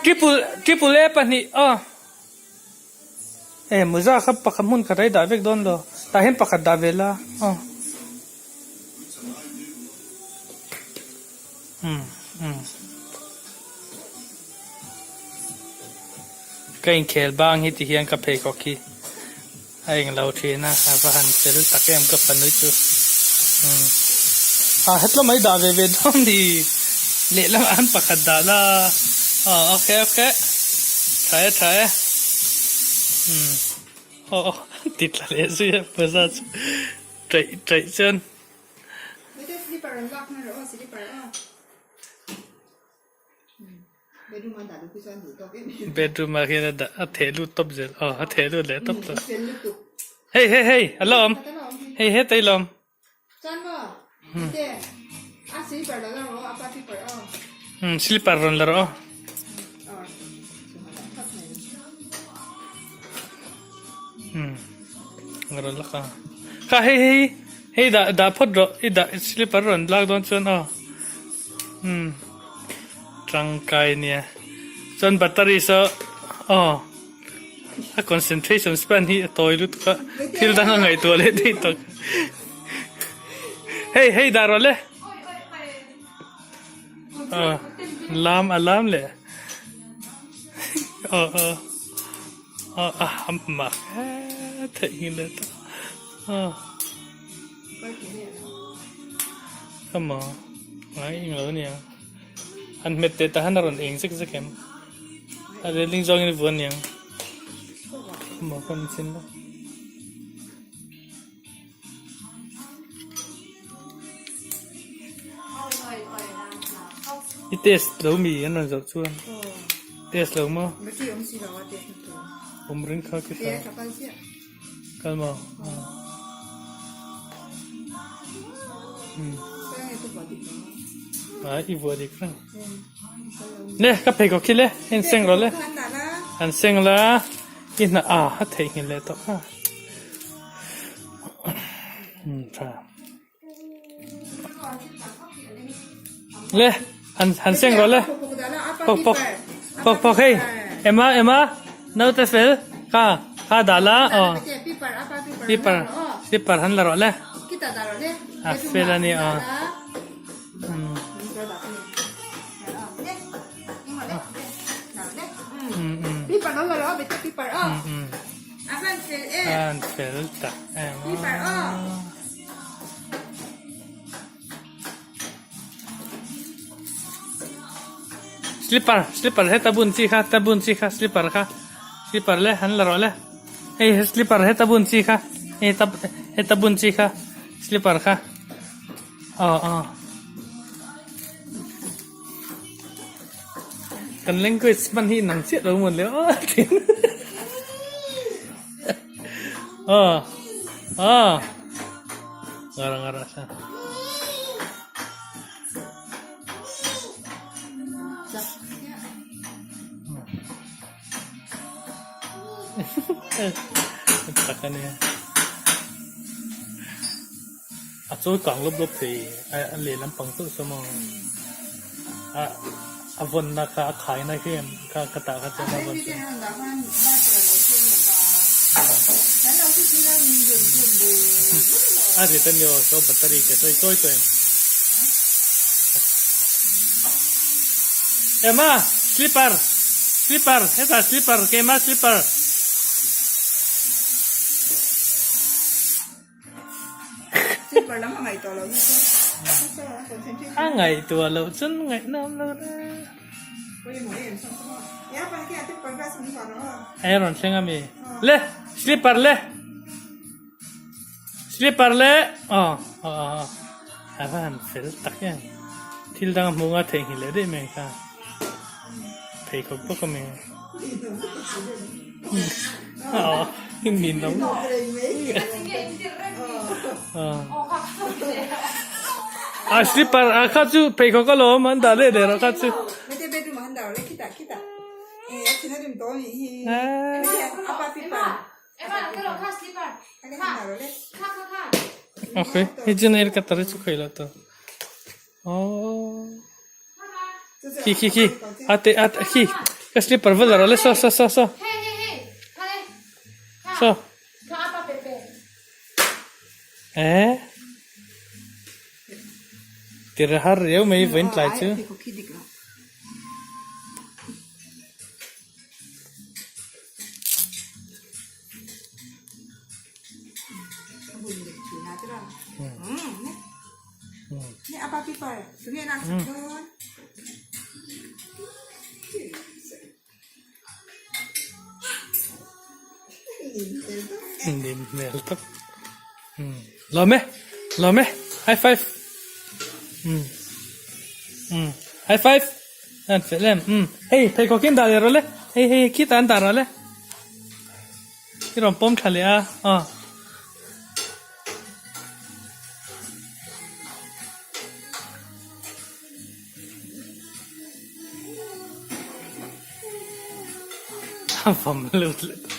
Triple triple A pahnih aw. E muza kha pakhat hmun khat a i dah vek dawn lo. Tah hian pakhat dah ve la aw. Umm umm. Ka inkhel bang hi ti hian ka pheikhawk hi a englo thin a, a va han fel tak em ka fanu chu. Umm. Ah hetlawm a i dah ve ve dawn ni. Lehlamah han pakhat dah la. Aw okay okay. Tha e tha e. Umm. Aw aw ti tla leh zui a paza chu. Chaih chaih chuan. Bedroom ah khian a dah a theh lut tawp zel aw a theh lut leh tawp tawh hei hei hei a la awm hei heta i la awm umm slipper rawn la rawh aw. Umm rawn la ka kha hei hei hei dah dah phawt rawh i dah slipper rawn lak dawn chuan aw umm tangkai nia chuan battery saw aw a concentration span hi a tawi lutuk a thil dang a ngaihtuah leh daih tawk hei hei dah rawh le aw lam a lam leh aw aw. A ham mak theih nghi le ta a maw ngai eng lo ania han hmet teh tah hian a rawn eng zek zek em a railing zawngin a vuan aniang a maw ka en chin lo. I test lo mi an rawn zoh chuan test lo maw awm ring kha khi ta kal maw a i vuah dik reng le ka pheikhawk khi le heng seng rawh le an seng la i hna a a theihnghilh leh tawh kha. Le han han seng rawh le pawk pawk pawk pawk hei Emma Emma naute fel kha kha dah la aw slipper slipper han la rawh le a fel a ni aw An fel tak em a. Slipper slipper heta bun chi kha ta bun chi kha slipper kha slipper le han la rawh le hei slipper heta bun chi kha heta heta bun chi kha slipper kha aw aw. Kan language hman hi inang chiah lo mawn le aw thin aw aw ngara ngara sa tak ania A chawi kang lawp lawp thei a lehlam pang chauh saw maw a a vawnna kha a khaina khi em kha ka tah kha chuan a vawn chuan. A rit a ni aw saw battery te sawi chawi tawh em. Emma slipper slipper hetah slipper keimah slipper. A ngaihtuah loh chuan ngaihna awm lo re. Hei a rawn thleng ami. Le slipper le. Slipper le. Aw aw aw. A va han fel tak em. Thil dang a hmuh nga theihnghilh leh daih mai kha. Pheikhawk bawk ami. A slipper a kha chu pheikhawk alawm an dah leh der a kha chu. Okay, hei chu na ka tar chu khawi lo to. Oh. Khi khi khi. Ate at khi. Ka slipper va la rawh le saw saw saw saw. Saw. Eh. Tir har riau mai vawiin tlai chu. Nim hmel tak. Lawm e, lawm e, high five. High five. An fel em. Hei pheikhawk in dah leh rawh le. Hei hei khitah an dah rawh le. I rawn pawm tha leh a. Aw. A vawm lut leh ta.